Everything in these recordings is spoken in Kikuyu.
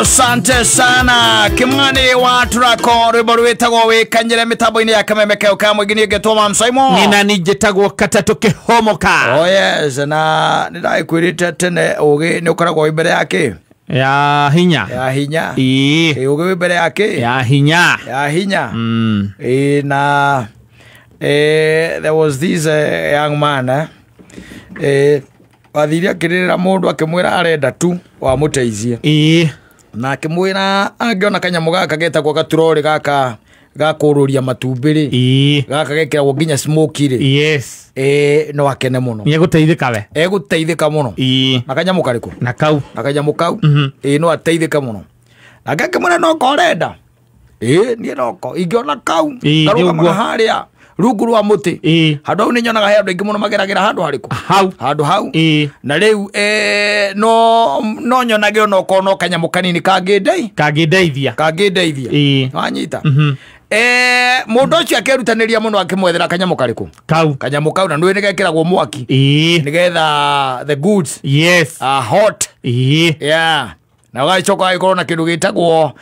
Asante sana Kimani wa Turako rwimbo rwitagwo wikanyire mitambo-inĩ ya Kameme keo ka mũingĩ niĩ ngetwo Mam Simon. Nina njĩtagwo Katatũ Kĩhomoka. Oh yes, na nĩ ndagĩkwĩrĩte tene ũgĩ nĩ ũkoragwo wĩ mbere ya kĩ? Ya hinya. Ya hinya. Ĩĩ. Ũgĩ wĩ mbere ya kĩ? Ya hinya. Ya hinya. Ĩĩ, na there was this young man wathire akĩrĩrĩra mũndũ akĩmwĩra arenda tu wamũteithie. Ĩĩ. Na akĩmwĩra angĩona kanyamũ gaka getagwo gaturori gaka ga kũrũria matumbĩ rĩ. Ĩĩ. Gaka gekĩragwo nginya smoky rĩ. Yes. No akene mũno. Nĩ egũteithĩka we. Egũteithĩka mũno. Ĩĩ. Na kanyamũ karĩkũ? Na kau. Na kanyamũ kau. Ĩĩ, no ateithĩke mũno. Nake akĩmwĩra no ko ũrenda. Ĩĩ, niĩ noko ingĩona kau ngarũgamaga harĩa rungu rwa mũtĩ. Handũ hau nĩ nyonaga he andũ aingĩ mũno mageragĩra handũ harĩkũ? Hau. Handũ hau. Na rĩu no nyonage onokorwo no kanyamũ kanini kangĩndeithia. Kangĩndeithia. Kangĩndeithia. Wanyita. Mũndũ ũcio akĩrutanĩria mũno akĩmwethera kanyamũ karĩkũ? Kau. Kanyamũ kau na nĩ nĩgekĩragwo mwaki. Nĩgetha the goods. Yes. Are hot. Yeah. Na ũgagĩcoka ũgagĩkorwo na kĩndũ gĩtagwo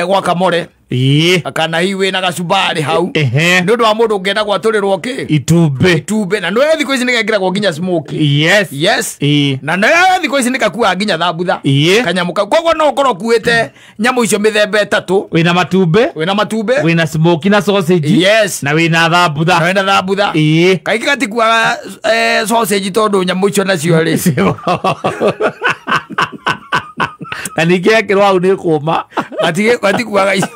guacamole. Ĩĩ. Kana hihi wĩna gacumbari hau. Nĩ ũndũ wa mũndũ ũngĩenda gwatũrĩrwo kĩ? Itumbĩ. Itumbĩ. Na nĩwe thikũ ici nĩgekĩragwo nginya smoky. Yes. Yes. Ĩĩ. Na nĩwe thikũ ici nĩgakuaga nginya thambutha. Ĩĩ. Kanyamũ kau. Koguo no ũkorwo ũkuĩte nyamũ icio mĩthemba ĩtatũ. Wĩna matumbĩ. Wĩna matumbĩ. Wĩna smoky na sausage. Yes. Na wĩna thambutha. Na wĩna thambutha. Ĩĩ. Kaingĩ gatikuaga sausage tondũ nyamũ icio nacio rĩ. Na ningĩ ekĩrwo hau nĩ kũma. Gatikuaga icio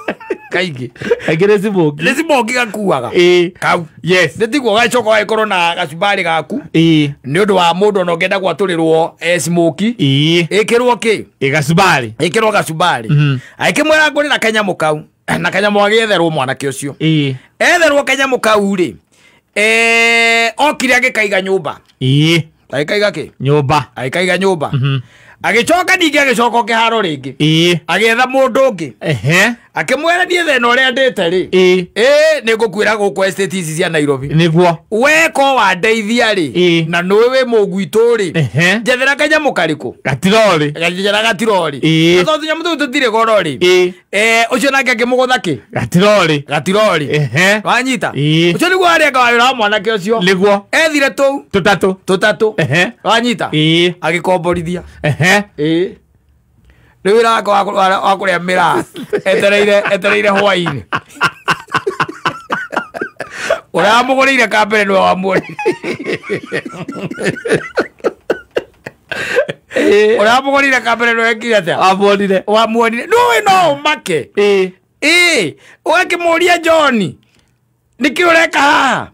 kaingĩ. Kaingĩ nĩ smoky. Nĩ smoky gakuaga. Ĩĩ. Kau. Yes. Nĩ tiguo ũgacoka ũgagĩkorwo na gacumbari gaku. Ĩĩ. Nĩ ũndũ wa mũndũ ona ũngĩenda gwatũrĩrwo smoky. Ĩĩ. Ĩkĩrwo kĩ? Ĩ gacumbari. Ĩkĩrwo gacumbari. Agĩkĩmwĩra ngũrĩra kanyamũ kau. Na kanyamũ agĩetherwo mwanake ũcio. Ĩĩ. Etherwo kanyamũ kau rĩ. Okire agĩkaiga nyũmba. Ĩĩ. Agĩkaiga kĩ? Nyũmba. Agĩkaiga nyũmba. Agĩcoka ningĩ agĩcoka kĩharo rĩngĩ. Ĩĩ. Agĩetha mũndũ ũngĩ. Ehe. Akĩmwĩra niĩ thĩna ũrĩa ndĩte rĩ. Ĩĩ. Ĩĩ, nĩ ngũkuĩra gũkũ estate ici cia Nairobi. Nĩguo. We ko wandeithia rĩ. Ĩĩ. Na nĩũĩ wĩ mũgwitũ rĩ. Ehe. Njethera kanyamũ karĩkũ? Gatirori. Njethera gatirori. Ĩĩ. Na tondũ tũnyamũ tũu tũtirĩ goro rĩ. Ĩĩ. Ũcio nake akĩmũgũtha kĩ? Gatirori. Gatirori. Ehe. Wanyita? Ĩĩ. Ũcio nĩguo arĩ anga wĩra wa mwanake ũcio. Nĩguo. Ethire tũu. Tũtatũ. Tũtatũ. Ehe. Wanyita? Ĩĩ. Agĩkomborithia. Ehe. Ĩĩ. Rĩu wĩra wake wa kũrĩa mĩraa etereire hwaĩ-inĩ. Ũrĩa wamũgũrĩire ka mbere nĩwe wamuonire. Ũrĩa wamũgũrĩire ka mbere nĩwe wekire atĩa? Wamuonire. Wamuonire. Nĩũĩ no ũmake. Ĩĩ. Ĩĩ. Ũgakĩmũria John, nĩkĩ ũreka haha?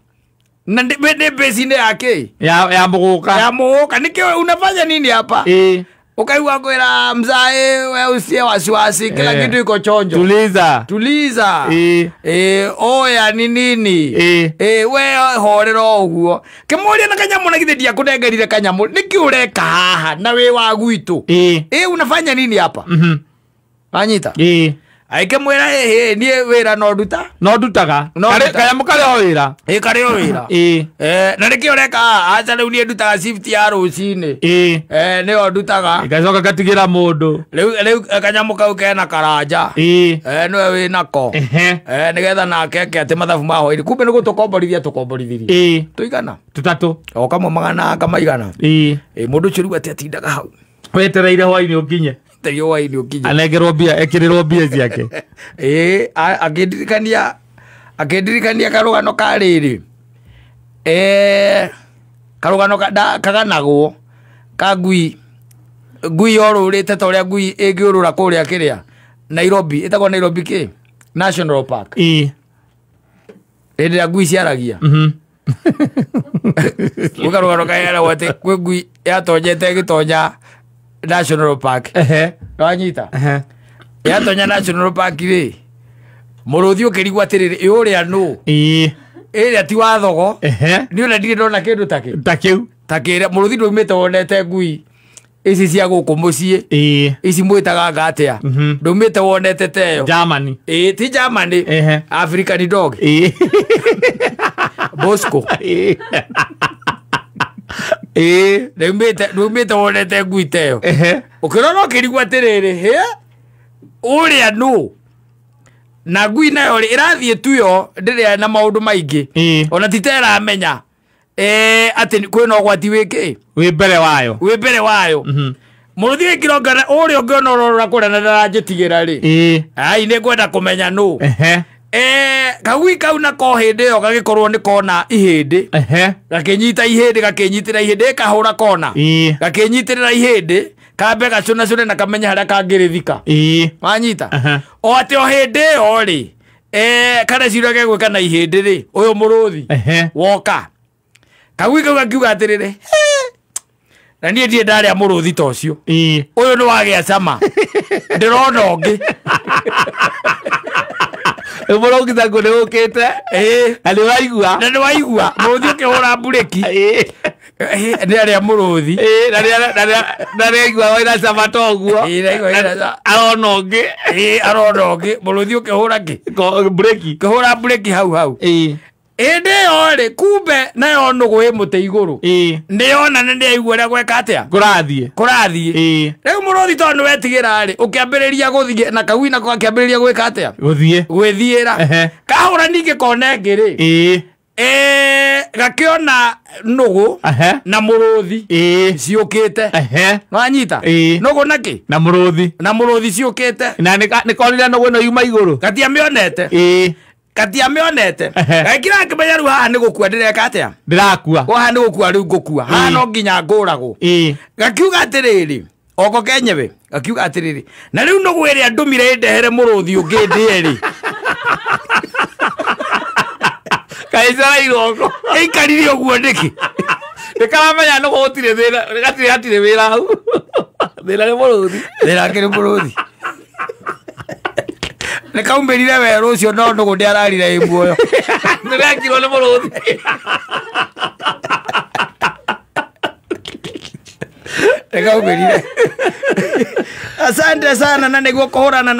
Na nĩ base-inĩ ya kĩ? Ya mũgũka. Ya mũgũka. Nĩkĩ unafanya nini hapa? Ĩĩ. Ukaigua kwĩra mzae, we usie wasiwasi, kila kitu iko chonjo. Tuliza. Tuliza. Ĩĩ. Ĩĩ, oya ni nini? Ĩĩ. Ĩĩ, we horera ũguo. Kĩmũria na kanyamũ na githĩ ndiakũnengerire kanyamũ. Nĩkĩ ũreka haha na wĩ wa gwitũ? Ĩĩ. Ĩĩ, unafanya nini hapa? Wanyita? Ĩĩ. Agĩkĩmwĩra ĩhĩ, niĩ wĩra no nduta. No ndutaga. No ndutaga. Kanyamũ karĩ o wĩra. Ĩĩ, karĩ o wĩra. Ĩĩ. Na nĩkĩ ũreka haha? Aca rĩu niĩ ndutaga shift ya rũcinĩ. Ĩĩ. Nĩyo ndutaga. Ĩgacoka gatigĩra mũndũ. Rĩu kanyamũ kau kena karanja. Ĩĩ. Nĩwe wĩnako. Ehe. Nĩgetha nake eke atĩ mathabu ma hwaĩ-inĩ. Kumbe nĩ gũtũkomborithia tũkomborithirie. Ĩĩ. Tũigana? Tũtatũ. O kamwe magana kamaigana. Ĩĩ. Ĩĩ, mũndũ ũcio rĩu atĩ atindaga hau. Wetereire hwaĩ-inĩ ũkinye. Tereire hwaĩ-inĩ ũkinye. Anengerwo mbia, ekĩrĩrwo mbia ciake. Ĩĩ, akĩndirikania karũgano ka rĩrĩ. Karũgano kaganagwo ka ngui. Ngui yorũrĩte ta ũrĩa ngui ĩngĩũrũra kũrĩa kĩrĩa Nairobi, ĩtagwo Nairobi kĩ? National Park. Ĩĩ. Hĩndĩ ĩrĩa ngui ciaragia. Gwĩ karũgano kaheanagwo atĩ kwĩ ngui yatonyete ĩgĩtonya National Park. Ehe. Wanyita? Ehe. Yatonya National Park rĩ, mũrũthi ũkĩrigwo atĩrĩrĩ, ĩ ũrĩa nũ? Ĩĩ. Ĩrĩa ti wa thogo. Ehe. Niĩ ona ndirĩ ndona kĩndũ ta kĩ. Ta kĩu. Ta kĩrĩa mũrũthi ndũimĩte wonete ngui ici cia gũkũ mũciĩ. Ĩĩ. Ici mwĩtaga anga atĩa? Ndũimĩte wonete ta ĩyo. Germany. Ĩĩ, ti Germany. Ehe. African dog. Ĩĩ. Bosco. Ĩĩ. Ĩĩ. Ndũimĩte wonete ngui ta ĩyo. Ehe. Ũkĩrora ũkĩrigwo atĩrĩrĩ, hĩ? Ũrĩa nũ na ngui nayo rĩ ĩrathiĩ tu yo ndĩrĩ na maũndũ maingĩ ona ti ta ĩramenya atĩ kwĩna ũgwati wĩkĩ wĩ mbere wayo wĩ mbere wayo. Mũrũthi wĩkĩrongana ũrĩa ũngĩona ũrorora kũrĩa na ndaranjĩtigĩra rĩ ai nĩ ngwenda kũmenya nũ. Kagui kau nako hĩndĩ ĩyo gagĩkorwo nĩ kona ihĩndĩ gakĩnyita ihĩndĩ gakĩnyitĩra ihĩndĩ kahũra kona gakĩnyitĩrĩra ihĩndĩ kambe gacũnacũne na kamenya harĩa kangĩrĩthika. Wanyita o atĩ o hĩndĩ ĩyo rĩ kareciria gegwĩka na ihĩndĩ rĩ ũyũ mũrũthi woka kagui kau gakiuga atĩrĩrĩ na niĩ ndirĩ ndarĩa mũrũthi ta ũcio ũyũ nĩ wagĩa cama ndĩrona ũngĩ. Mũrũthi taguo nĩ ũkĩte na nĩ waigua na nĩ waigua mũrũthi ũkĩhũra mburĩki nĩ arĩa mũrũthi na nĩ aigua wĩna cama ta ũguo arona ũngĩ arona ũngĩ mũrũthi ũkĩhũra kĩ mburĩki ũkĩhũra mburĩki hau hau. Hĩndĩ ĩyo rĩ kumbe nayo nũgũ ĩ mũtĩ igũrũ nĩ yona na nĩ yaigua ũrĩa gweka atĩa kũrathiĩ rĩu mũrũthi tondũ nĩ wetigĩra rĩ ũkĩambĩrĩria gũthiĩ na kagui nako gakĩambĩrĩria gwĩka atĩa gwĩthiĩra kahũra ningĩ kona ĩngĩ rĩ gakĩona nũgũ na mũrũthi ciũkĩte. Wanyita nũgũ na kĩ na mũrũthi na mũrũthi ciũkĩte na nĩ konire nũgũ ĩno yuma igũrũ gatiamĩonete gatiamĩonete gakĩra ngĩmenya rĩu haha nĩ gũkua ndĩreka atĩa ndĩrakua haha nĩ gũkua rĩu ngũkua haha no nginya ngũragwo. Gakiuga atĩrĩrĩ oko kenyewe gakiuga atĩrĩrĩ na rĩu nũgũ ĩrĩa ndũmire ĩndehere mũrũthi ũngĩ ndĩe rĩ kaicarairwo oko ĩikarire ũguo nĩkĩ nĩkaramenya nũgũ gũtirĩ thĩna gatirĩ wĩra hau thĩna nĩ mũrũthi thĩna kĩrĩ mũrũthi nĩ kaumĩrire werũ ũcio no nũgũ ndĩararire ĩ muoyo nĩrekirwo nĩ mũrũthi nĩ kaumĩrire. Asante sana na nĩguo kũhũrana na